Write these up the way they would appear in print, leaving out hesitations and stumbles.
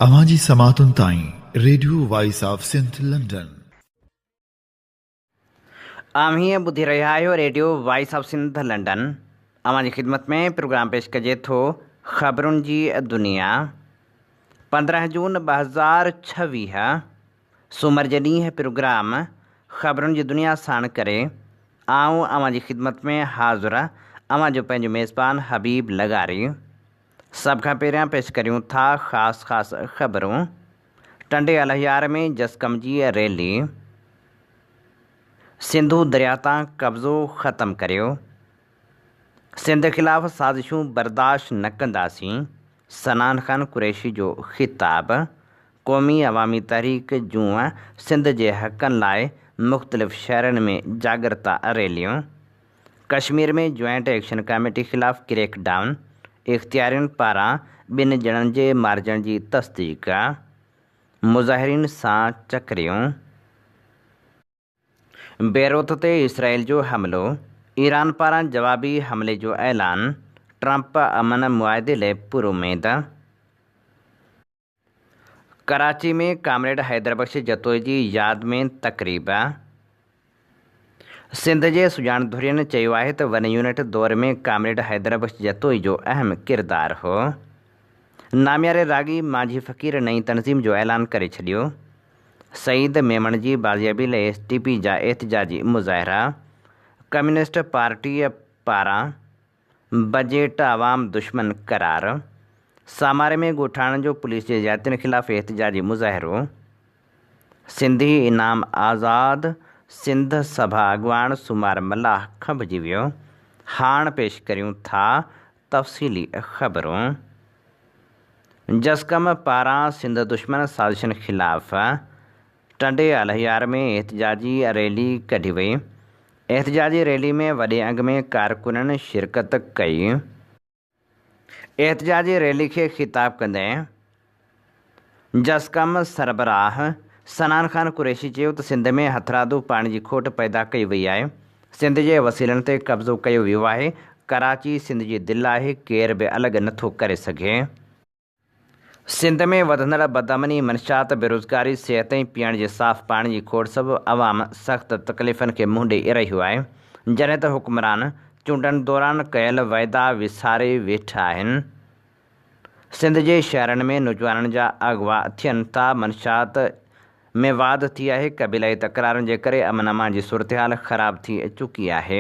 اوهان جي سماعتن تائين radio voice of Sindh London. اوهين ٻڌي رهيا آهيو radio voice of Sindh London. اوهان جي خدمت ۾ پروگرام پيش ڪجي ٿو خبرن جي دنيا 15 جون 2026 سومر جي ڏينهن پروگرام خبرن جي دنيا ساڻ ڪري آئون اوهان جي خدمت ۾ حاضر اوهان جو پنهنجو ميزبان حبيب لغاري. سڀ کان پهريان پيش ڪريون ٿا خاص خاص خبرون، ٽنڊي الهيار ۾ جسقم جي ريلي، سنڌو درياء تان قبضو ختم ڪريو، سنڌ خلاف سازشون برداشت نه ڪنداسين، صنعان خان قريشي جو خطاب، قومي عوامي تحريڪ جون سنڌ جي حقن لاء مختلف شهرن ۾ جاڳرتا ريليون. ڪشمير ۾ جوائنٽ ايڪشن ڪاميٽي خلاف ڪريڪ ڊائون، اختيارين پاران ٻن ڄڻن جي مارجڻ جي تصديق، مظاهرين سان چڪريون. بيروت تي اسرائيل جو حملو، ايران پاران جوابي حملي جو اعلان، ٽرمپ امن معاهدي لئه پراميد. ڪراچي ۾ ڪامريڊ حيدر بخش جتوئي جي ياد ۾ تقريب. سنڌ جي سڄاڻ ڌرين چيو آهي ته ون يونٽ دور ۾ ڪامريڊ حيدر بخش جتوئي جو اهم ڪردار هو. نامياري راڳي مانجهي فقير نئين تنظيم جو اعلان ڪري ڇڏيو. سعيد ميمڻ جي بازيابي لئه ايس ٽي پي جا احتجاجي مظاهرا. ڪميونسٽ پارٽيء پاران بجيٽ عوام دشمن قرار، ساماري ۾ ڳوٺاڻن جو پوليس جي زيادتين خلاف احتجاجي مظاهرو، سنڌي انعام آزاد سنڌ سڀا اڳواڻ سومار ملاح کنڀجي ويو، هاڻ پيش ڪريون ٿا تفصيلي خبرون. جسقم پاران سنڌ دشمن سازشن خلاف ٽنڊي الهيار ۾ احتجاجي ريلي ڪڍي وئي. احتجاجي ريلي ۾ وڏي انگ ۾ ڪارڪنن شرڪت ڪئي. احتجاجي ريلي کي خطاب ڪندي جسقم سربراهه صنعان خان قريشي چيو ته سنڌ ۾ هٿرادو پاڻي جي کوٽ پيدا ڪئي وئي آهي، سنڌ جي وسيلن تي قبضو ڪيو ويو آهي، ڪراچي سنڌ جي دل آهي، ڪير به الڳ نٿو ڪري سگهي. سنڌ ۾ وڌندڙ بدامني، منشيات، بيروزگاري، صحت ۽ پيئڻ جي صاف پاڻي جي کوٽ سبب عوام سخت تڪليفن کي منهن ڏئي رهيو آهي، جڏهن ته حڪمران چونڊن دوران ڪيل وعدا وساري ويٺا آهن. سنڌ جي شهرن ۾ نوجوانن جا اغوا ٿين ٿا، منشيات ۾ واڌ ٿي آهي، قبيلائي تڪرارن جي ڪري امن امان جي صورتحال خراب ٿي چڪي آهي.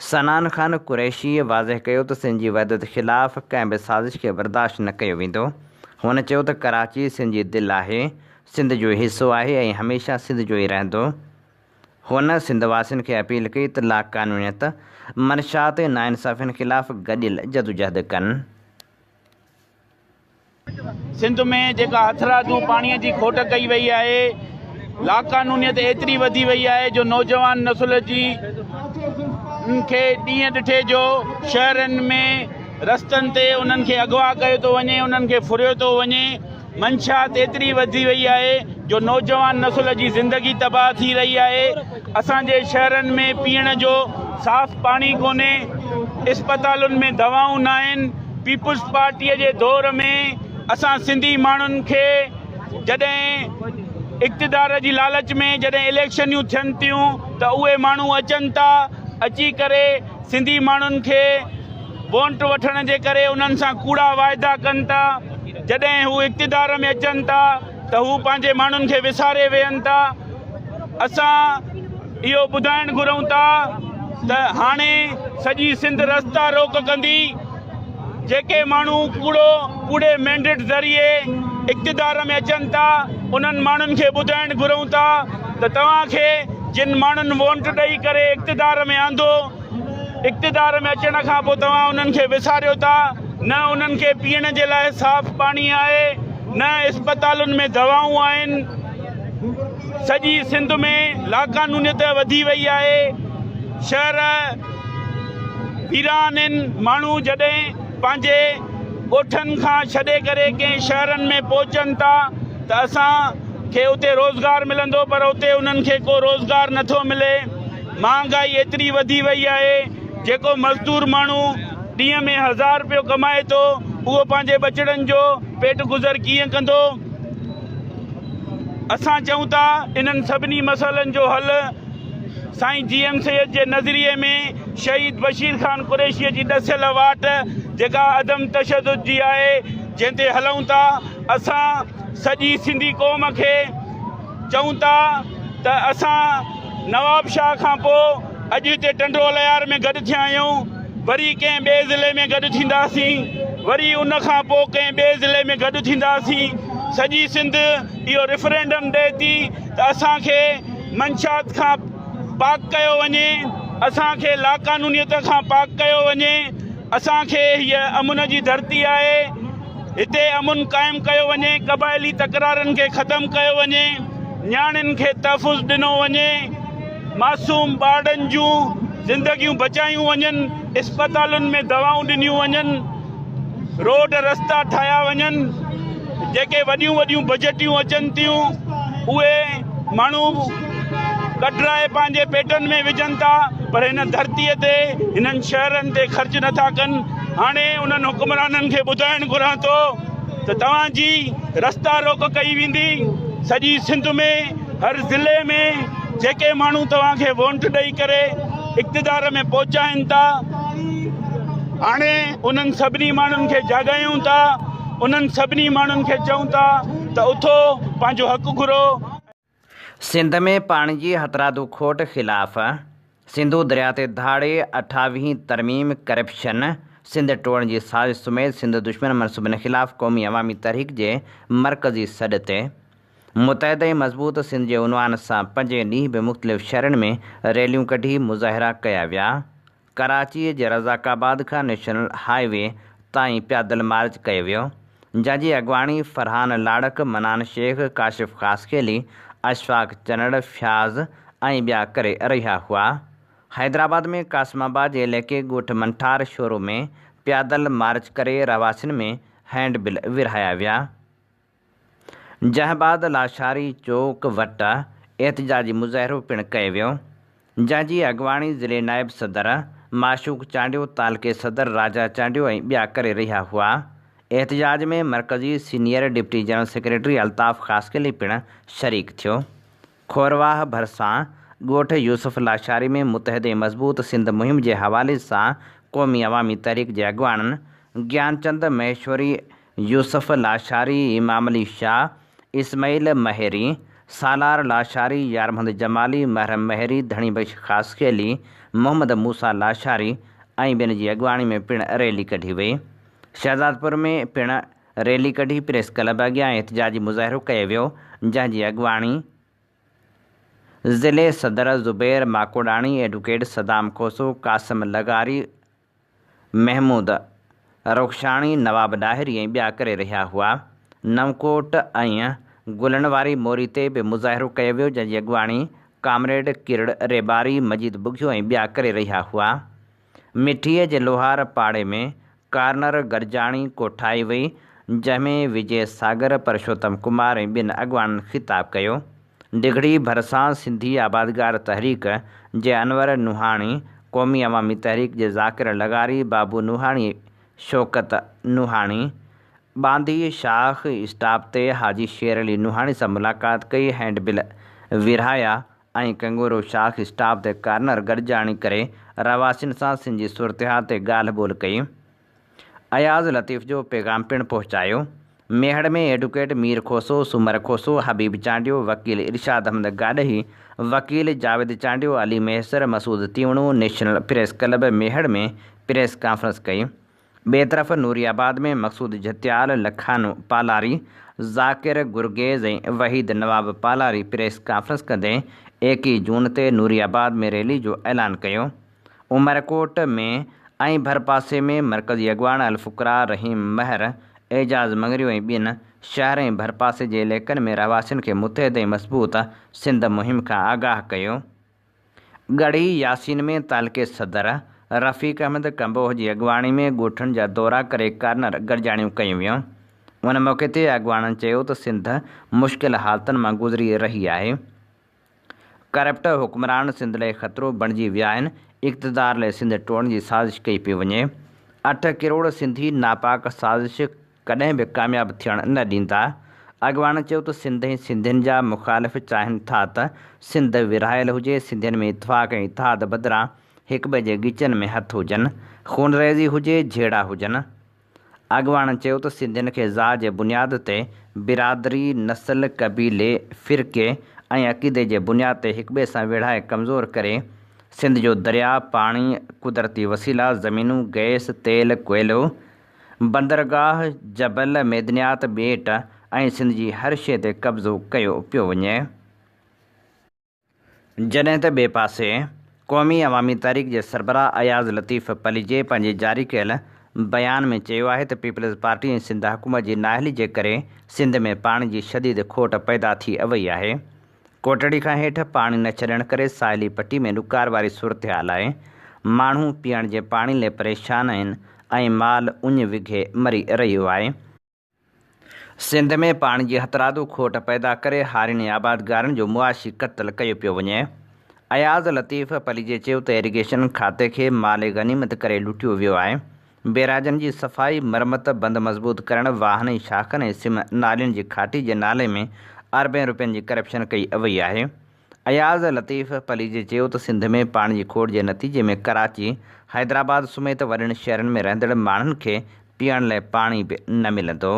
صنعان خان قريشيء واضح ڪيو ته سنڌ جي وحدت خلاف ڪنهن به سازش کي برداشت نه ڪيو ويندو. هن چيو ته ڪراچي سنڌ جي دل آهي، سنڌ جو حصو آهي ۽ هميشه سنڌ جو ئي رهندو. هن سنڌ واسين کي اپيل ڪئي ته لاقانونيت، منشيات ۽ ناانصافين خلاف گڏيل جدوجهد ڪن. سنڌ ۾ جيڪا هٿرادو پاڻي جي کوٽ ڪئي وئي آهي، لاقانونيت ايتري وڌي وئي آهي جو نوجوان نسل جي کي ڏينهن ڏٺي جو شهرن ۾ رستن تي انهن کي اغوا ڪيو ٿو وڃي، انهن کي ڦريو ٿو وڃي، منشيات ايتري وڌي وئي آهي جو نوجوان نسل جي زندگي تباهه ٿي رهي آهي، اسان جي شهرن ۾ پيئڻ جو صاف پاڻي ڪونهي، اسپتالن ۾ دوائون ناهن. پيپلز پارٽيء جي دور ۾ اسان سنڌي ماڻهن کي جڏهن اقتدار جي لالچ ۾ جڏهن اليڪشنيون ٿين ٿيون ته اهي ماڻهو اچن ٿا اچي ڪري سنڌي ماڻهن کي وونٽ وٺڻ جي ڪري انهن سان ڪوڙا واعدا ڪن ٿا جڏهن هو اقتدار ۾ اچن ٿا ته هو پنهنجي ماڻهن کي وساري ويهن ٿا اسان اهو ٻڌائڻ گهرون ٿا ته هاڻي سڄي سنڌ رستا روڪ ڪندي، جيڪي ماڻهو ڪوڙو ڪوڙي مينڊيٽ ذريعي اقتدار ۾ اچن ٿا انهن ماڻهن کي ٻڌائڻ گهرون ٿا ته توهان کي جن ماڻهن وونٽ ڏئي ڪري اقتدار ۾ آندو اقتدار ۾ اچڻ کان پوء توهان انهن کي وساريو ٿا، نه انهن کي پيئڻ جي لاء صاف پاڻي آهي، نه اسپتالن ۾ دوائون آهن، سڄي سنڌ ۾ لاقانونيت وڌي وئي آهي، شهر ويران آهن، ماڻهو جڏهن پنهنجي ڳوٺن کان ڇڏي ڪري ڪنهن شهرن ۾ پهچن ٿا ته اسان کي اتي روزگار ملندو پر اتي انهن کي ڪو روزگار نٿو ملي. مهانگائي ايتري وڌي وئي آهي جيڪو مزدور ماڻهو ڏينهن ۾ هزار رپيو ڪمائي ٿو اهو پنهنجي ٻچڙن جو پيٽ گذر ڪيئن ڪندو؟ اسان چئون ٿا انهن سڀني مسئلن جو حل سائين جي ايم سيد جي نظريي ۾ شهيد بشير خان قريشي جي ڏسيل واٽ جيڪا عدم تشدد جي آهي جنهن تي هلون ٿا. اسان سڄي سنڌي قوم کي چئون ٿا ته اسان نوابشاهه کان پوء اڄ هتي ٽنڊو الهيار ۾ گڏ ٿيا آهيون، وري ڪنهن ٻئي ضلعي ۾ گڏ ٿينداسين، وري ان کان پوء ڪنهن ٻئي ضلعي ۾ گڏ ٿينداسين. سڄي سنڌ اهو ريفرينڊم ڏئي ٿي ته اسان کي منشيات کان پاڪ ڪيو وڃي، اسان کي لاقانونيت کان پاڪ ڪيو وڃي، اسان کي هيء امن جي ڌرتي آهي، هتي امن قائم ڪيو وڃي، قبائلي تڪرارن کي ختم ڪيو وڃي، نياڻين کي تحفظ ڏنو وڃي، معصوم ٻارڙن جون زندگيون بچايون وڃن، اسپتالن ۾ دوائون ڏنيون وڃن، روڊ رستا ٺاهيا وڃن، جيڪي وڏيون وڏيون بجيٽيون اچن ٿيون اهي ماڻهو ڪڍرائي پنهنجي پيٽن ۾ وجهن ٿا پر هن ڌرتيء تي هنن شهرن تي خرچ نٿا ڪن. هاڻي انهن حڪمرانن کي ٻڌائڻ گهران ٿو ته توهان جي رستا روڪ ڪئي ويندي، سڄي سنڌ ۾ هر ضلعي ۾ جيڪي ماڻهو توهان کي وونٽ ڏئي ڪري اقتدار ۾ پهچائين ٿا هاڻي انهن سڀني ماڻهن کي جاڳايون ٿا، انهن سڀني ماڻهن کي چئون ٿا ته اٿو پنهنجو حق گهرو. سنڌ ۾ پاڻي جي هٿرادو کوٽ خلاف سنڌو درياء تي ڌاڙي، اٺاويهين ترميم، ڪرپشن، سنڌ ٽوڙڻ جي سازش سميت سنڌ دشمن منصوبن خلاف قومي عوامي تحريڪ جي مرڪزي سڏ تي متحد ۽ مضبوط سنڌ جي عنوان سان پنجين ڏينهن به مختلف شهرن ۾ ريليون ڪڍي مظاهرا ڪيا ويا. ڪراچيء جي رزاق آباد کان نيشنل هاء وي تائين پيادل مارچ ڪيو ويو، جنهن جي اڳواڻي فرحان لاڙڪ، منان شيخ، ڪاشف خاصخيلي، اشفاق چنڙ، فياض ۽ ٻيا ڪري رهيا هئا. حيدرآباد ۾ قاسم آباد جي علائقي ڳوٺ منٺار شورو ۾ پيادل مارچ ڪري رهواسين ۾ هينڊ بل ورهايا ويا. جنهن بعد لاشاري چوڪ وٽ احتجاجي مظاهرو پڻ ڪيو ويو، جنهن جي اڳواڻي ضلعي نائب صدر معشوق چانڊيو، تعلقي صدر راجا چانڊيو ۽ ٻيا ڪري رهيا هئا. احتجاج ۾ مرڪزي senior deputy general secretary Altaf Khaskheli پڻ شريڪ ٿيو. کورواهه ڀرسان ڳوٺ يوسف لاشاري ۾ متحد ۽ مضبوط سنڌ مهم جي حوالي سان قومي عوامي تحريڪ جي اڳواڻن گيانچند مهيشوري، يوسف لاشاري، امام علي شاهه، اسماعيل مهيري، سالار لاشاري، يارمحمد جمالي، محرم مهيري، ڌڻي بخش خاصخيلي، محمد موسيٰ لاشاري ۽ ٻين جي اڳواڻي ۾ پڻ ريلي ڪڍي وئي. شهدادپور ۾ پڻ ريلي ڪڍي پريس ڪلب اڳيان احتجاجي مظاهرو ڪيو ويو، جنهن جي اڳواڻي ضلعي صدر زبير ماڪوڙاڻي، ايڊوڪيٽ صدام کوسو، قاسم لغاري، محمود رخشاڻي، نواب ڏاهري ۽ ٻيا ڪري رهيا هئا. نئونڪوٽ ۽ گلن واري موري تي به مظاهرو ڪيو ويو، جنهن جي اڳواڻي ڪامريڊ ڪرڙ ريٻاري، مجيد ٻگهيو ۽ ٻيا ڪري رهيا هئا. مٺيء جي لوهار پاڙي ۾ ڪارنر گڏجاڻي ڪوٺائي وئي، جنهن ۾ وجي ساگر، پرشوتم ڪمار ۽ ٻين اڳواڻن خطاب ڪيو. ڊگهڙي ڀرسان سنڌي آبادگار تحريڪ جي انور نوحاڻي، قومي عوامي تحريڪ جي ذاڪر لغاري، بابو نوحاڻي، شوڪت نوحاڻي، ٻانڌي شاخ اسٽاپ تي حاجي شير علي نوحاڻي سان ملاقات ڪئي، هينڊ بل ورهايا ۽ ڪنگورو شاخ اسٽاپ تي ڪارنر گڏجاڻي ڪري رهواسين سان سنڌ جي صورتحال تي ڳالهه ٻولهه ڪئي. اياز لطيف جو پيغام پڻ پهچايو. ميهڙ ۾ ايڊوڪيٽ مير کوسو، سومر کوسو، حبيب چانڊيو، وڪيل ارشاد احمد گاڏهي، وڪيل Javed Chandio, Ali Mahesar, Masood Tiwano national press club Mehar ۾ press conference ڪئي. ٻئي طرف نوري آباد ۾ مقصود جهتيال، لکانو پالاري، ذاڪر گرگيز ۽ وحيد نواب پالاري پريس ڪانفرنس ڪندي ايڪيهه جون تي نوري آباد ۾ ريلي جو اعلان ڪيو. عمرڪوٽ ۾ ۽ ڀرپاسي ۾ مرڪزي اڳواڻ الفقراء رحيم مهر، اعجاز مڱريو ۽ ٻين شهر ۽ ڀرپاسي جي عليقن ۾ رهواسين کي متحد ۽ مضبوط سنڌ مهم کان آگاهه ڪيو. ڳڙهي ياسين ۾ تعلقي صدر رفيق احمد ڪمبوه جي اڳواڻي ۾ ڳوٺن جا دورا ڪري ڪارنر گڏجاڻيون ڪيون ويون. ان موقعي تي اڳواڻن چيو ته سنڌ مشڪل حالتن مان گذري رهي آهي. ڪرپٽ حڪمران سنڌ لئه خطرو بڻجي ويا آهن، اقتدار لئه سنڌ ٽوڙڻ جي سازش ڪئي پئي وڃي. اٺ ڪروڙ سنڌي ناپاڪ سازش ڪڏهن به ڪامياب ٿيڻ نه ڏيندا. اڳواڻن چيو ته سنڌ ۽ سنڌين جا مخالف چاهين ٿا ته سنڌ ورهايل هجي، سنڌين ۾ اتفاق ۽ اتحاد بدران هڪٻئي جي ڳچين ۾ هٿ هجن، خونريزي هجي، جهيڙا هجن. اڳواڻن چيو ته سنڌين کي ذات جي بنياد تي برادري، نسل، قبيلي، فرقي ۽ عقيدي جي بنياد تي هڪٻئي سان ويڙهائي ڪمزور ڪري سنڌ جو درياء، پاڻي، قدرتي وسيلا، زمينون، گئس، تيل، ڪوئلو، بندرگاهه، جبل، معدنيات، ٻيٽ ۽ سنڌ جي هر شيء تي قبضو ڪيو پيو وڃي. جڏهن ته ٻئي پاسي قومي عوامي تحريڪ جي سربراهه اياز لطيف پليجي پنهنجي جاري ڪيل بيان ۾ چيو آهي ته پيپلز پارٽي ۽ سنڌ حڪومت جي نااهلي جي ڪري سنڌ ۾ پاڻي جي شديد کوٽ پيدا ٿي وئي آهي. ڪوٽڙي کان هيٺ پاڻي نه ڇڏڻ ڪري ساحلي پٽي ۾ ڏڪار واري صورتحال آهي، ماڻهو پيئڻ جي پاڻي لئه پريشان آهن ۽ مال اڃ وگهي مري رهيو آهي. سنڌ ۾ پاڻي جي هٿرادو کوٽ پيدا ڪري هارين ۽ آبادگارن جو معاشي قتل ڪيو پيو وڃي. اياز لطيف پليجي چيو ته ايريگيشن کاتي کي مال غنيمت ڪري لٽيو ويو آهي، بيراجن جي صفائي، مرمت، بند مضبوط ڪرڻ، واهن ۽ شاخن ۽ سم نالين جي کاٽي جي نالي ۾ اربين روپين جي ڪرپشن ڪئي وئي آهي. اياز لطيف پليجي چيو ته سنڌ ۾ پاڻي جي کوٽ جي نتيجي ۾ ڪراچي، حيدرآباد سميت وڏن شهرن ۾ رهندڙ ماڻهن کي پيئڻ لاء پاڻي به نه ملندو.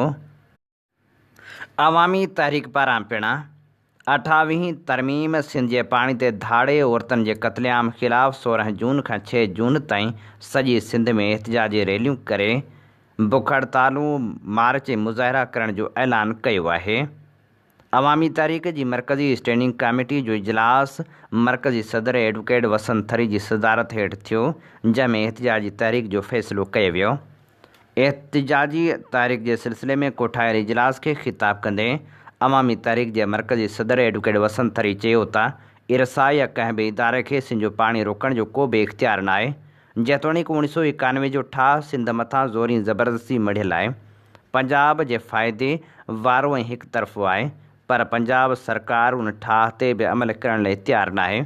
عوامي تحريڪ پاران پڻ اٺاويهين ترميم سنڌ جي پاڻي تي ڌاڙي عورتن جي قتل عام خلاف 16 جون کان 6 جون تائين سڄي سنڌ ۾ احتجاجي ريليون ڪري بک هڙتالون، مارچ ۽ مظاهرا ڪرڻ جو اعلان ڪيو آهي. عوامي تحريڪ جي مرڪزي اسٽينڊنگ ڪاميٽي جو اجلاس مرڪزي صدر ايڊووڪيٽ وسند ٿري جي صدارت هيٺ ٿيو، جنهن ۾ احتجاجي تحريڪ جو فيصلو ڪيو ويو. احتجاجي تحريڪ جي سلسلي ۾ ڪوٺايل اجلاس کي خطاب ڪندي عوامي تحريڪ جي مرڪزي صدر ايڊووڪيٽ وسند ٿري چيو ته ارسا يا ڪنهن به اداري کي سنڌ جو پاڻي روڪڻ جو ڪو به اختيار ناهي، جيتوڻيڪ 1991 جو ٺاهه سنڌ مٿان زورين زبردستي مڙهيل آهي، پنجاب جي فائدي وارو ۽ هڪ طرفو آهي، پر پنجاب سرڪار ان ٺاهه تي به عمل ڪرڻ لاء تيار ناهي.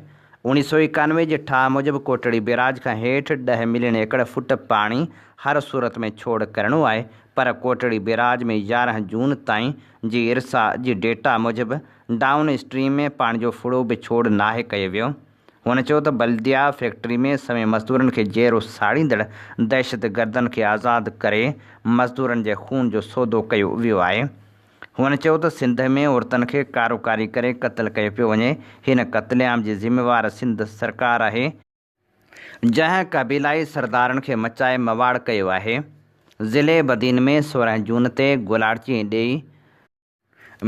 1991 جي ٺاهه موجب ڪوٽڙي بيراج کان هيٺ ڏهه ملين ايڪڙ فوٽ پاڻي هر صورت ۾ ڇوڙ ڪرڻو آهي پر ڪوٽڙي بيراج ۾ 11 جون تائين جي ارسا جي ڊيٽا موجب ڊائون اسٽريم ۾ پاڻي جو ڦڙو به ڇوڙ ناهي ڪيو ويو. هن چيو ته بلديا فيڪٽري ۾ سوين مزدورن کي جيئرو ساڙيندڙ دهشتگردن کي آزاد ڪري مزدورن جي خون جو سودو ڪيو ويو آهي. هن چيو ته سنڌ ۾ عورتن کي ڪارو ڪاري ڪري قتل ڪيو پيو وڃي، هن قتل عام جي ذميوار سنڌ سرڪار آهي، جنهن قبيلائي سردارن کي مچائي مواڙ ڪيو آهي، ضلعي بدين ۾ 16 جون تي گولاڙچي ۽ ڏيئي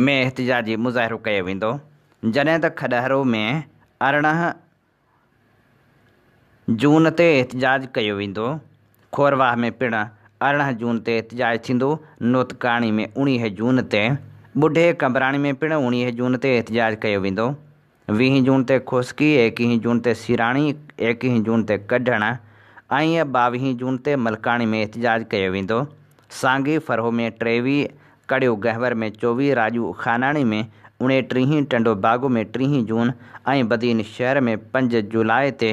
۾ احتجاجي مظاهرو ڪيو ويندو، جڏهن ته کڏهرو ۾ 18 جون تي احتجاج ڪيو ويندو، کورواهه ۾ پڻ 18 جون تي احتجاج ٿيندو، نوتڪاڻي ۾ 19 جون تي، ٻڍي قمبراڻي ۾ پڻ 19 جون تي احتجاج ڪيو ويندو، 20 جون تي کوسڪي، 21 جون تي سيراڻي، 21 جون تي ڪڍڻ ۽ 22 جون تي ملڪاڻي ۾ احتجاج ڪيو ويندو، سانگي فرهو ۾ 23، ڪڙيو گهنور ۾ 24، راڄو خاناڻي ۾ اڻيٽيهين، ٽنڊو باگو ۾ ٽيهين جون ۽ بدين شهر ۾ 5 جولاء تي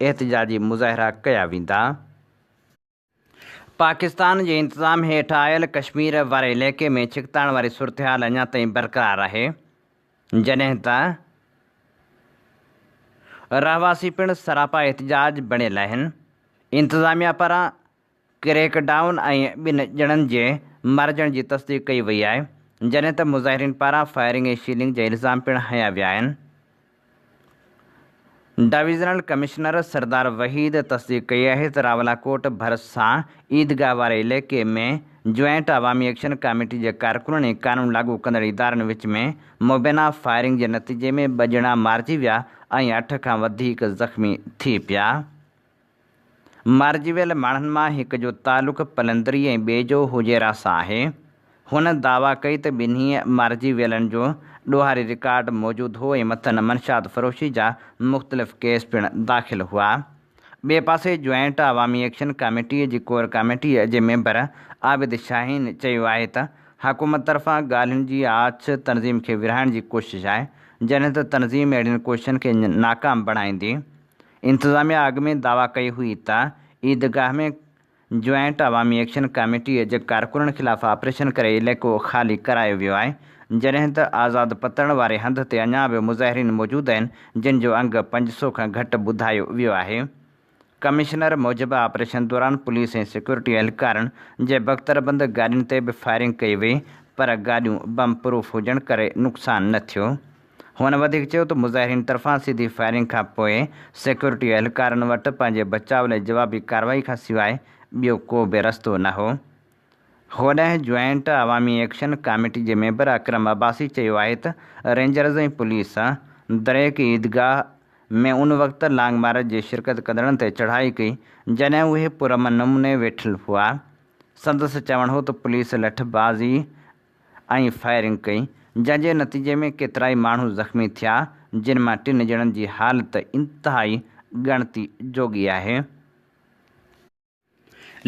احتجاجي مظاهرا ڪيا ويندا. پاڪستان جي انتظام هيٺ آيل ڪشمير واري علائقي ۾ ڇڪتاڻ واري صورتحال اڃا تائين برقرار آهي، جڏهن ته رهواسي پڻ سراپا احتجاج بڻيل آهن. انتظاميا پاران ڪريڪ ڊائون ۽ ٻن ڄڻن جي مارجڻ جي تصديق ڪئي وئي آهي، جڏهن ته مظاهرين پاران فائرنگ ۽ شيلنگ جا الزام پڻ هنيا ويا آهن. ڊويزنل ڪمشنر سردار وحيد تصديق ڪئي آهي ته راولاڪوٽ ڀرسان عيدگاهه واري علائقي ۾ جوائنٽ عوامي ايڪشن ڪاميٽي جي ڪارڪنن ۽ قانون لاڳو ڪندڙ ادارن وچ ۾ مبينا فائرنگ جي نتيجي ۾ ٻه ڄڻا مارجي ويا ۽ اٺ کان وڌيڪ زخمي ٿي پيا. مارجي ويل ماڻهن مان هڪ جو تعلق پلندري ۽ ٻئي جو حجيرا سان آهي. هن دعويٰ ڪئي ته ٻنهي مارجي ويلن جو ڏوهاري رڪارڊ موجود هو ۽ مٿن منشيات فروشي جا مختلف ڪيس پڻ داخل هئا. ٻئي پاسي جوائنٽ عوامي ايڪشن ڪاميٽي جي ڪور ڪاميٽي جي ميمبر عابد شاهين چيو آهي ته حڪومت طرفان ڳالهين جي آڇ تنظيم کي ورهائڻ جي ڪوشش آهي، جڏهن ته تنظيم اهڙين ڪوششن کي ناڪام بڻائيندي. انتظاميا اڳ ۾ دعويٰ ڪئي هئي ته عيدگاهه ۾ جوائنٽ عوامي ايڪشن ڪاميٽي جي ڪارڪنن خلاف آپريشن ڪري علائقو خالي ڪرايو ويو آهي، جڏهن ته آزاد پتڻ واري هنڌ تي اڃا به مظاهرين موجود آهن، جن جو انگ 500 کان گهٽ ٻڌايو ويو آهي. ڪمشنر موجب آپريشن دوران پوليس ۽ سيڪيورٽي اهلڪارن جي بڪتربند گاڏين تي به فائرنگ ڪئي وئي پر گاڏيون بم پروف هجڻ ڪري نقصان نه ٿيو. هن وڌيڪ چيو ته مظاهرين طرفان سڌي فائرنگ کان پوء سيڪيورٽي اهلڪارن وٽ پنهنجي بچاء لاء جوابي ڪارروائي کان سواء ٻيو ڪو به رستو نه هو. هوڏانهن جوائنٽ عوامي ايڪشن ڪاميٽي جي ميمبر اڪرم عباسي چيو آهي ته رينجرز ۽ پوليس دريڪ عيدگاهه ۾ ان وقت لانگ مارچ جي شرڪت ڪندڙن تي چڙهائي ڪئي جڏهن اهي پرامن نموني ويٺل هئا. سندس چوڻ هو ته پوليس لٺبازي ۽ فائرنگ ڪئي، جنهن جي نتيجي ۾ ڪيترائي ماڻهو زخمي ٿيا، جن مان ٽن ڄڻن جي حالت انتهائي ڳڻتي جوڳي آهي.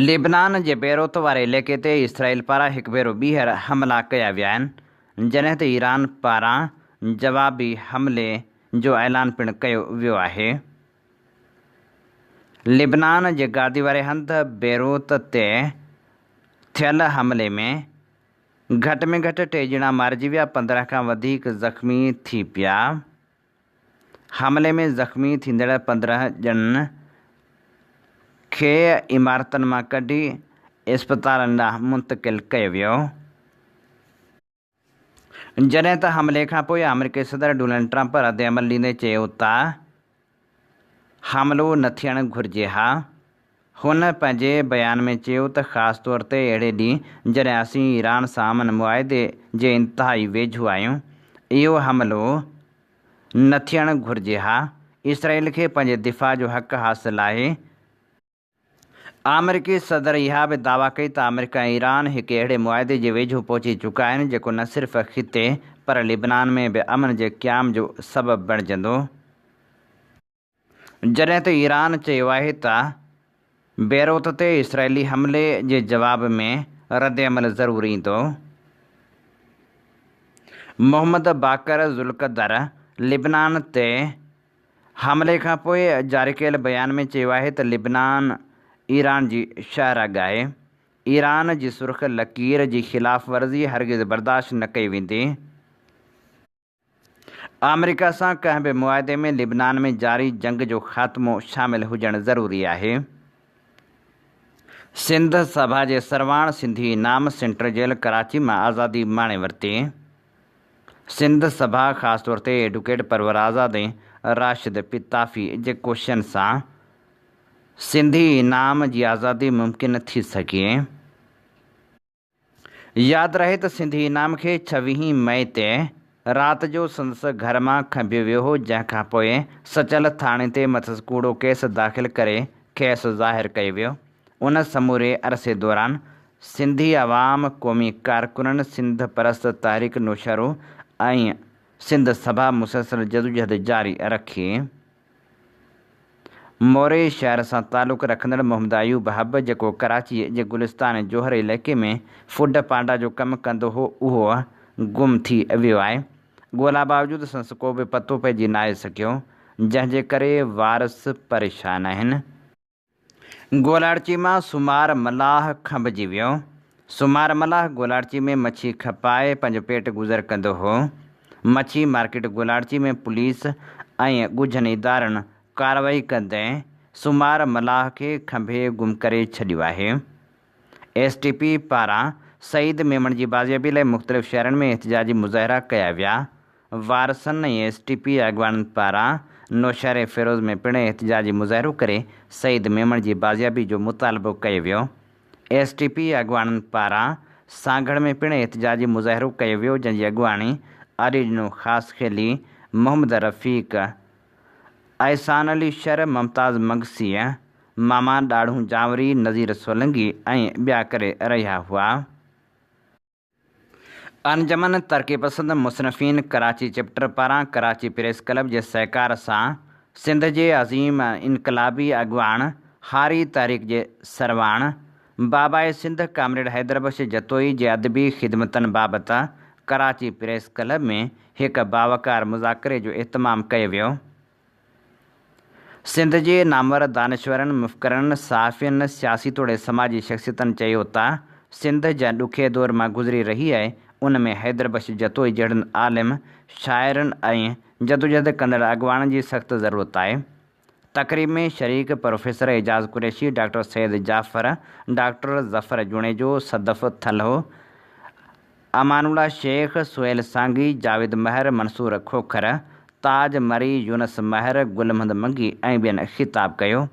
لبنان جي بيروت واري علائقي تي اسرائيل پاران هڪ ڀيرو ٻيهر حملا ڪيا ويا آهن، جڏهن ته ايران پاران جوابي حملي جو اعلان پڻ ڪيو ويو آهي. لبنان جي گادي واري هنڌ بيروت تي ٿيل حملي ۾ گهٽ ۾ گهٽ ٽي ڄڻا مارجي ويا، 15 کان وڌيڪ زخمي ٿي پيا. حملي ۾ زخمي ٿيندڙ 15 ڄڻن کي عمارتن مان ڪڍي اسپتالن ڏانهن منتقل ڪيو ويو. جڏهن ته حملي کانپوء آمريڪي صدر ڊونلڊ ٽرمپ ردعمل ڏيندي چيو ته حملو نه ٿيڻ گهرجي ها. هن پنهنجي بيان ۾ چيو ته خاص طور تي اهڙي ڏينهن جڏهن اسين ايران سان امن معاهدي جي انتهائي ويجهو آهيون، اهو حملو نه ٿيڻ گهرجي ها، اسرائيل کي پنهنجي دفاع جو حق حاصل آهي. آمريڪي صدر اها به دعويٰ ڪئي ته آمريڪا ۽ ايران هڪ اهڙي معاهدي جي ويجهو پهچي چڪا آهن جيڪو نه صرف خطي پر لبنان ۾ به امن جي قيام جو سبب بڻجندو. جڏهن ته ايران چيو آهي ته بيروت تي اسرائيلي حملي جي جواب ۾ ردعمل ضرور ايندو. محمد باقر ذوالقدر لبنان تي حملي کان پوء جاري ڪيل بيان ۾ چيو آهي ته لبنان ايران جي شاهراهه آهي، ايران جي سرخ لڪير جي خلاف ورزي هرگز برداشت نه ڪئي ويندي. آمريڪا سان ڪنهن به معاهدي ۾ لبنان ۾ جاري جنگ جو خاتمو شامل هجڻ ضروري آهي. سنڌ سڀا جي سرواڻ سنڌي انعام سينٽر جيل ڪراچي مان آزادي ماڻي ورتي. سنڌ سڀا خاص طور تي ايڊوڪيٽ پرور آزاد ۽ راشد پتافي جي ڪوششن سان سنڌي انعام جي آزادي ممڪن ٿي سگهي. ياد رهي ته سنڌي انعام کي ڇويهين مئي تي رات جو سندس گهر مان کنڀيو ويو هو جنهن کان پوء سچل ٿاڻي تي مٿس ڪوڙو ڪيس داخل ڪري کيس ظاهر ڪيو ويو. ان سموري عرصي دوران سنڌي عوام، قومي ڪارڪنن، سنڌ پرست تحريڪ نوشهرو ۽ سنڌ سڀا مسلسل جدوجهد جاري رکي. موري شهر سان تعلق رکندڙ محمد ايوب حب جيڪو ڪراچي جي گلستان جوهر علائقي ۾ فوڊ پانڊا جو ڪم ڪندو هو اهو گم ٿي ويو آهي. ڳولا باوجود سندس ڪو به پتو پئجي ناهي سگهيو جنهن جي ڪري وارث پريشان آهن. گولاڙچي مان سومار ملاح کنڀجي ويو. سومار ملاح گولاڙچي ۾ مڇي کپائي پنهنجو پيٽ گذر ڪندو هو. مڇي مارڪيٽ گولاڙچي ۾ پوليس ۽ ڳجهن ادارن ڪارروائي ڪندي سومار ملاح کي کنڀي گم ڪري ڇڏيو آهي. ايس ٽي پي پاران سعيد ميمڻ جي بازيابي لاء مختلف شهرن ۾ احتجاجي مظاهرا ڪيا ويا. وارثن ۽ ايس ٽي پي اڳواڻن پاران نوشهري فيروز ۾ پڻ احتجاجي مظاهرو ڪري سعيد ميمڻ جي بازيابي جو مطالبو ڪيو ويو. ايس ٽي پي اڳواڻن پاران سانگهڙ ۾ پڻ احتجاجي مظاهرو ڪيو ويو جنهن جي اڳواڻي علي ڏنو خاصخيلي، محمد رفيق، احسان علي شر، ممتاز مگسيء، ماما ڏاڙهون جانوري، نذير سولنگي ۽ ٻيا ڪري رهيا هئا. انجمن ترقي پسند مصنفين ڪراچي چيپٽر پاران ڪراچي پريس ڪلب جي سهڪار سان سنڌ جي عظيم انقلابي اڳواڻ هاري تحريڪ جي سرواڻ باباء سنڌ ڪامريڊ حيدر بخش جتوئي جي ادبي خدمتن بابت ڪراچي پريس ڪلب ۾ هڪ باوقار مذاڪري جو اهتمام ڪيو ويو. سنڌ جي نامور دانشورن، مفڪرن، صحافين، سياسي توڙي سماجي شخصيتن چيو ته سنڌ جنهن ڏکئي دور مان گذري رهي آهي، ان ۾ حيدر بخش جتوئي جهڙن عالم، شاعرن ۽ جدوجهد ڪندڙ اڳواڻن جي سخت ضرورت آهي. تقريب ۾ شريڪ professor Ijaz Qureshi, doctor Syed Jafar, doctor Zafar Junejo, Sadaf Thalho, Aman Ullah Shaikh, Sohail Sangi, Javed Mehar, Mansoor Khokhar, Taj Marri, Younis Mehar, Gul Muhammad Mangi ۽ ٻين خطاب ڪيو.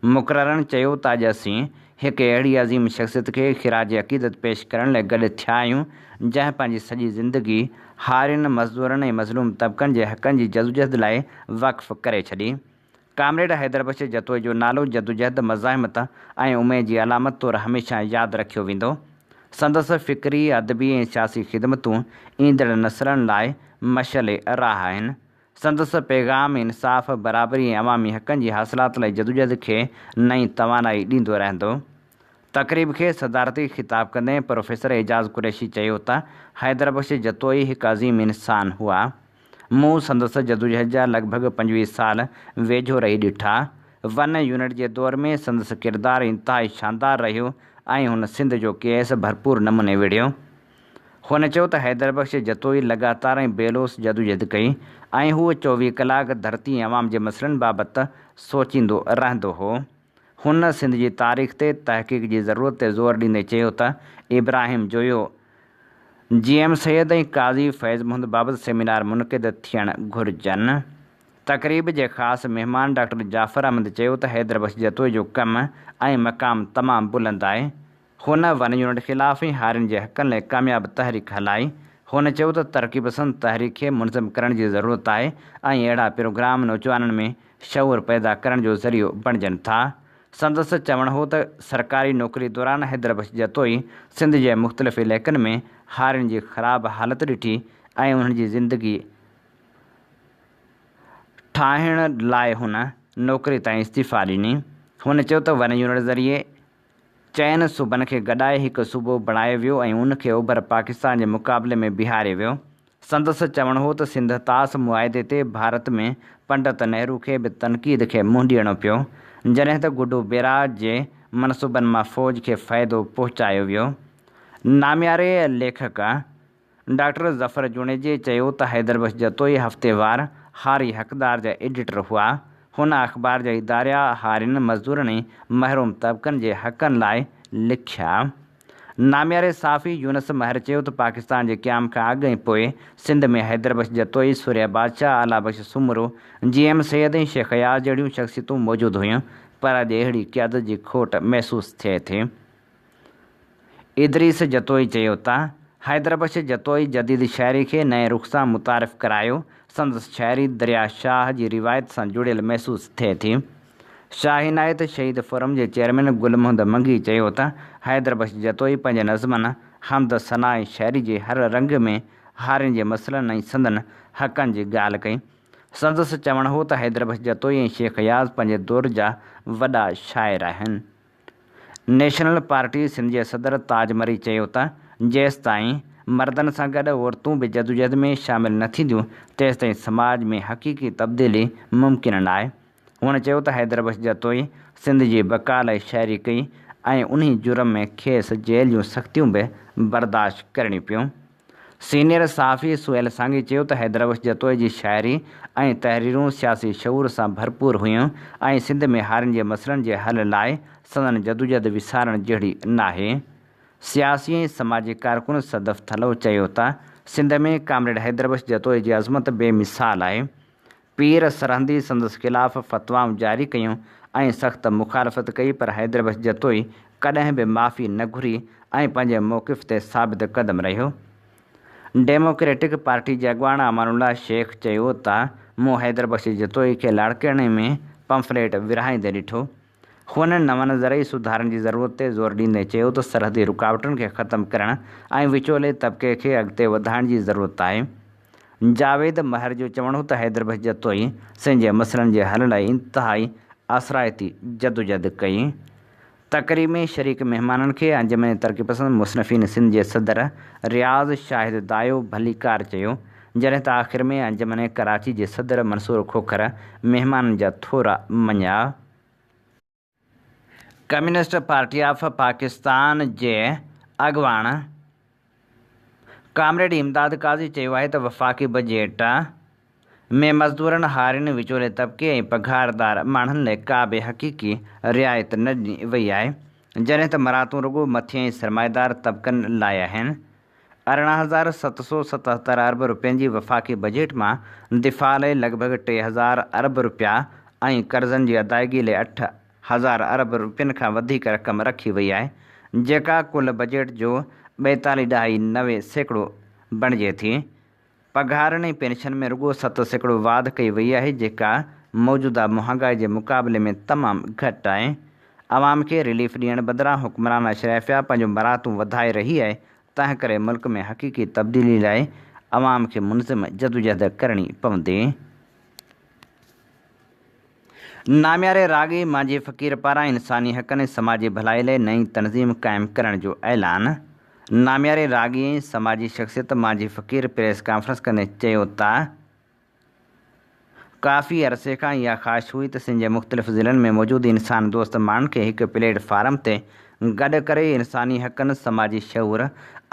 مقررن چيو ته اڄ اسين هڪ اهڙي عظيم شخصيت کي خراج عقيدت پيش ڪرڻ لاء گڏ ٿيا آهيون، جنهن پنهنجي سڄي زندگي هارين، مزدورن ۽ مظلوم طبقن جي حقن جي جدوجهد لاء وقف ڪري ڇڏي. ڪامريڊ حيدر بخش جتوئي جو نالو جدوجهد، مزاحمت ۽ اميد جي علامت طور هميشه ياد رکيو ويندو. سندس فڪري، ادبي ۽ سياسي خدمتون ايندڙ نسلن لاء مشعل راهه آهن. سندس پيغام انصاف، برابري ۽ عوامي حقن جي حاصلات لاء جدوجهد کي نئين توانائي ڏيندو رهندو. تقريب کي صدارتي خطاب ڪندي پروفيسر اعجاز قريشي چيو ته حيدر بخش جتوئي هڪ عظيم انسان هئا. مون سندس جدوجهد جا لڳ ڀڳ 25 سال ويجهو رهي ڏٺا. ون يونٽ جي دور ۾ سندس ڪردار انتهائي شاندار رهيو ۽ هن سنڌ جو ڪيس ڀرپور نموني وڙهيو. هن چيو ته حيدر بخش جتوئي لڳاتار ۽ بي لوث جدوجهد ڪئي ۽ هو 24 ڪلاڪ ڌرتي ۽ عوام جي مسئلن بابت سوچيندو رهندو هو. هن سنڌ جي تاريخ تي تحقيق جي ضرورت تي زور ڏيندي چيو ته ابراهيم جويو، جي ايم سيد ۽ قاضي فيض محمد بابت سيمينار منعقد ٿيڻ گهرجن. تقريب جي خاص مهمان ڊاڪٽر جعفر احمد چيو ته حيدر بخش جتوئي جو ڪم ۽ مقام تمام بلند آهي. هن ون يونٽ خلاف ۽ هارين جي حقن لاء ڪامياب تحريڪ هلائي. هن چيو ته ترقي پسند تحريڪ کي منظم ڪرڻ جي ضرورت آهي ۽ اهڙا پروگرام نوجوانن ۾ شعور پيدا ڪرڻ جو ذريعو بڻجن ٿا. سندس چوڻ هو ته سرڪاري نوڪري دوران حيدر بخش جتوئي سنڌ جي مختلف علائقن ۾ هارين جي خراب حالت ڏٺي ۽ انهن جي زندگي ٺاهڻ لاء هن نوڪري تان استعيفيٰ ڏني. هن چيو ته ون يونٽ ذريعي چئن صوبن کي گڏائي هڪ صوبو بڻايو ويو ۽ ان کي اوڀر پاڪستان جي مقابلي ۾ بيهاريو ويو. سندس چوڻ هو ته سنڌ طاس معاهدي تي ڀارت ۾ پنڊت نهرو کي به تنقيد کي منهن ڏيڻو پيو، جڏهن ته گڊو بيراج جي منصوبن مان فوج کي فائدو پهچايو ويو. نامياري ليکڪ ڊاڪٽر ظفر جوڻيجي چيو ته حيدر بخش جتوئي هفتيوار هاري حقدار جا ايڊيٽر هئا. هن اخبار جا اداريا هارين، مزدورن ۽ محروم طبقن جي حقن لاء لکيا. نامياري صحافي يونس مهر چيو ته پاڪستان جي قيام کان اڳ ۽ پوء سنڌ ۾ حيدر بخش جتوئي، سورهيه بادشاهه، الله بخش سومرو، جي ايم سيد ۽ شيخ اياز جهڙيون شخصيتون موجود هيون پر اڄ اهڙي قيادت جي کوٽ محسوس ٿئي ٿي. ادريس جتوئي چيو ته، حيدر بخش جتوئي جديد شاعري کي نئين رخ سان متعارف ڪرايو، سندس شاعري دريا شاهه جي روايت سان جڙيل محسوس ٿئي ٿي. شاهه عنايت شهيد فورم جي چيئرمين گل محمد منگي چيو ته، حيدر بخش جتوئي پنهنجي نظمن، حمد، ثنا ۽ شاعري جي هر رنگ ۾ هارين جي مسئلن ۽ سندن حقن جي ڳالهه ڪئي. سندس چوڻ هو ته حيدر بخش جتوئي ۽ شيخ اياز پنهنجي دور جا وڏا شاعر آهن. نيشنل پارٽي سنڌ جي صدر تاج مري چيو ته جيستائين مردن سان گڏ عورتون به جدوجهد ۾ شامل نه ٿينديون تيستائين سماج ۾ حقيقي تبديلي ممڪن ناهي. هن چيو ته حيدر بخش جتوئي سنڌ جي بقا لاء شاعري ڪئي ۽ انهي جرم ۾ کيس جيل جون سختيون به برداشت ڪرڻيون پيون. سينيئر صحافي سهيل سانگي چيو ته حيدر بخش جتوئي جي شاعري ۽ تحريرون سياسي شعور سان ڀرپور هيون ۽ سنڌ ۾ هارين جي مسئلن جي حل لاء سندن جدوجهد وسارڻ جهڙي ناهي. سياسي ۽ سماجي ڪارڪن صدف ٿلهو چيو ته سنڌ ۾ ڪامريڊ حيدر بخش جتوئي جي عظمت بي مثال آهي. پير سرهندي سندس خلاف فتوائون جاري ڪيون ۽ سخت مخالفت ڪئي پر حيدر بخش جتوئي ڪڏهن به معافي نه گهري ۽ پنهنجي موقف تي ثابت قدم رهيو. ڊيموڪريٽڪ پارٽي جي اڳواڻ امان الله شيخ چيو ته مون حيدر بخش جتوئي کي لاڙڪاڻي ۾ پمفليٽ ورهائيندي ڏٺو. هن نون زرعي سڌارن جي ضرورت تي زور ڏيندي چيو ته سرحدي رڪاوٽن کي ختم ڪرڻ ۽ وچولي طبقي کي اڳتي وڌائڻ جي ضرورت آهي. جاويد مهر جو چوڻ هو ته حيدر بخش جتوئي سنڌ جي مسئلن جي حل لاء انتهائي اثرائتي جدوجهد ڪئي. تقريب ۾ شريڪ مهمانن کي انجمن ترقي پسند مصنفين سنڌ جي صدر رياض شاهد دايو ڀليڪار چيو. جڏهن ته آخر ۾ انجمن ڪراچي جي صدر منصور کوکر مهمانن جا ٿورا مڃيا. ڪميونسٽ پارٽي آف پاڪستان جي اڳواڻ ڪامريڊ امداد قاضي چيو آهي ته وفاقي بجيٽ ۾ مزدورن، هارين، وچولي طبقي ۽ پگهاردار ماڻهن لاء ڪا به حقيقي رعايت نه ڏني وئي آهي، جڏهن ته مراعتون رڳو مٿين ۽ سرمائيدار طبقن لاء آهن. 18777 ارب رپين جي وفاقي بجيٽ مان دفاع لاء لڳ ڀڳ 3000 ارب رپيا ۽ قرضن جي ادائگي لاء 8000 ارب رپين کان وڌيڪ رقم رکي وئي آهي، جيڪا ڪل بجيٽ جو ٻائيتاليهه ڏهائي 90% بڻجي ٿي. پگهارن ۽ پينشن ۾ رڳو 7% واڌ ڪئي وئي آهي جيڪا موجوده مهانگائي جي مقابلي ۾ تمام گهٽ آهي. عوام کي رليف ڏيڻ بدران حڪمران اشرافيا پنهنجون مراعتون وڌائي رهي آهي تنهن ڪري ملڪ ۾ حقيقي تبديلي لاء عوام کي منظم جدوجهد ڪرڻي پوندي. نامياري راڳي مانجهي فقير پاران انساني حقن ۽ سماجي ڀلائي لاء نئين تنظيم قائم ڪرڻ جو اعلان، نامياري راڳي ۽ سماجي شخصيت مانجهي فقير پريس ڪانفرنس ڪندي چيو ته ڪافي عرصي کان اها خواهش هئي ته سنڌ جي مختلف ضلعن ۾ موجود انسان دوست ماڻهن کي هڪ پليٽ فارم تي گڏ ڪري انساني حقن، سماجي شعور،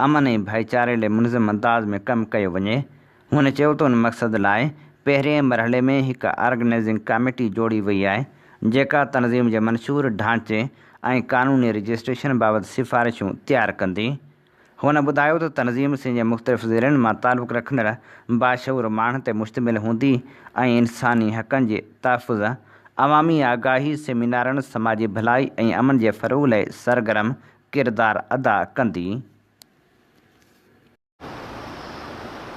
امن ۽ ڀائيچاري لاء منظم انداز ۾ ڪم ڪيو وڃي. هن چيو ته ان مقصد لاء پهرئين مرحلي ۾ هڪ آرگنائيزنگ ڪاميٽي جوڙي وئي آهي، جيڪا تنظيم جي منشور، ڍانچي ۽ قانوني رجسٽريشن بابت سفارشون تيار ڪندي. هن ٻڌايو ته تنظيم سنڌ جي مختلف ضلعن مان تعلق رکندڙ باشعور ماڻهن تي مشتمل هوندي ۽ انساني حقن جي تحفظ، عوامي آگاهي، سيمينارن، سماجي ڀلائي ۽ امن جي فروغ لاء سرگرم ڪردار ادا ڪندي.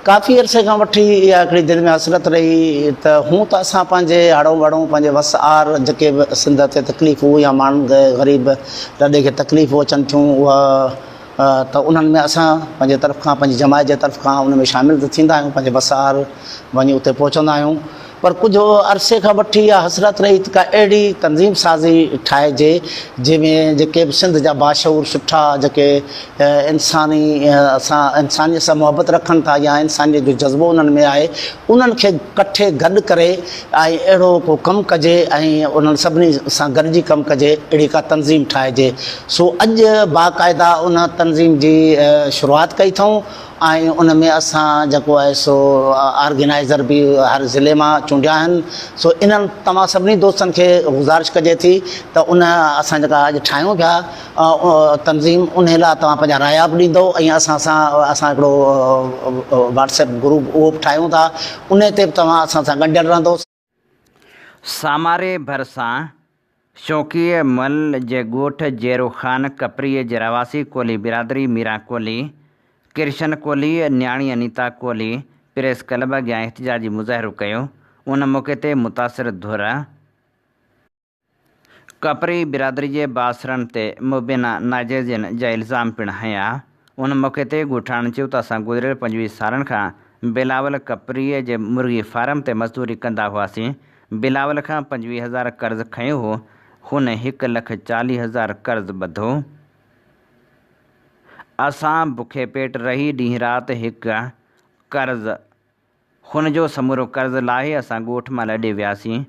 ڪافي عرصي کان وٺي اها هڪڙي دل ۾ حسرت رهي ته هون ته اسان پنهنجي هڙئون وڙئون پنهنجي وس آر جيڪي به سنڌ تي تڪليفون يا ماڻهن کي غريب لڏي کي تڪليفون اچن ٿيون اها ته انهن ۾ اسان پنهنجي طرف کان پنهنجي جماعت جي طرف کان ان ۾ شامل ته ٿيندا آهيون پنهنجي وس آر وڃي اتي پهچندا آهيون پر ڪجهه عرصي کان وٺي اها حسرت رهي ته ڪا اهڙي تنظيم سازي ٺاهجي جنهن ۾ جيڪي به سنڌ جا باشعور سٺا جيڪي انساني سان انسانيت سان محبت رکن ٿا يا انسانيت جو جذبو انهن ۾ آهي انهن کي ڪٺي گڏ ڪري ۽ اهڙو ڪو ڪم ڪجي ۽ انهن سڀني سان گڏجي ڪم ڪجي اهڙي ڪا تنظيم ٺاهجي سو اڄ باقاعده ان تنظيم جي شروعات ڪئي اٿئون ۽ ان ۾ اسان جيڪو آهي سو آرگنائيزر به هر ضلعي مان چونڊيا آهن سو انهن توهان سڀني دوستن کي گذارش ڪجي ٿي ته ان اسان جيڪا اڄ ٺاهيون پيا تنظيم انهي لاء توهان پنهنجا رايا به ڏيندو ۽ اسان سان اسان هڪڙو واٽس ايپ گروپ اهو به ٺاهيون ٿا انهي تي به توهان اسان سان ڳنڍيل رهندو. ساماري ڀرسان شوقيء مل جي ڳوٺ جيرو خان ڪپريء جي رهواسي ڪولهي برادري ميران ڪولهي، ڪرشن ڪولهي، نياڻي انيتا ڪولهي پريس ڪلب اڳيان احتجاجي مظاهرو ڪيو، ان موقعي تي متاثر ڌر ڪپري برادري جي بااثرن تي مبينا ناجائزين جا الزام پڻ هنيا. ان موقعي تي ڳوٺاڻن چيو ته اسان گذريل 25 سالن کان بلاول ڪپريء جي مرغي فارم تي مزدوري ڪندا هئاسين، بلاول کان 25 هزار قرض کنيو هو، هن هڪ لک 40 هزار قرض ٻڌو. اسان بکي پيٽ رهي ڏينهن رات هڪ قرض هن جو سمورو قرض لاهي اسان ڳوٺ مان لڏي وياسين.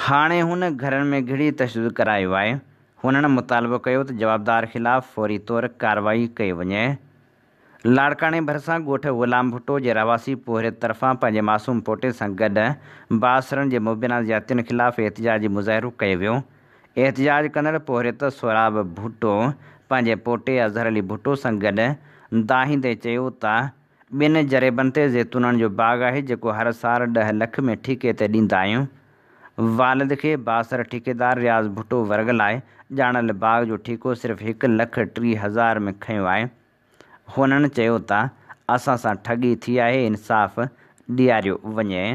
هاڻي هن گهرن ۾ گهڙي تشدد ڪرايو آهي. هنن مطالبو ڪيو ته جوابدار خلاف فوري طور ڪارروائي ڪئي وڃي. لاڙڪاڻي ڀرسان ڳوٺ غلام ڀٽو جي رهواسي پورهيت طرفان پنهنجي معصوم پوٽي سان گڏ بااثرن جي مبينا زيادتين خلاف احتجاجي مظاهرو ڪيو ويو. احتجاج ڪندڙ پورهيت سهراب ڀٽو پنهنجي پوٽي اظهر علي ڀٽو سان گڏ دانهيندي چيو ته ٻن جريبن تي زيتونن جو باغ آهي جيڪو هر سال 10 لک ۾ ٺيڪي تي ڏيندا آهيون. والد کي بااثر ٺيڪيدار رياض ڀٽو ورگ لاء ڄاڻايل باغ جو ٺيڪو صرف هڪ لک 30 هزار ۾ کنيو آهي. هنن چيو ته اسان سان ٺڳي ٿي آهي انصاف ڏياريو وڃي.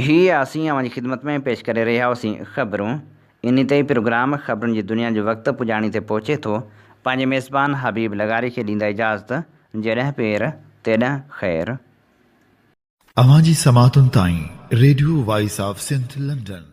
هي اسين اوهان جي خدمت ۾ پيش ڪري رهيا هئاسين خبرون. انهي تي ئي پروگرام خبرن جي دنيا جو وقت پڄاڻي تي پهچي ٿو. پنهنجي ميزبان حبيب لغاري کي ڏيندا اجازت جيڏهن پير تيڏهن خير. اوهان جي سماعتن تائين radio voice of Sindh London.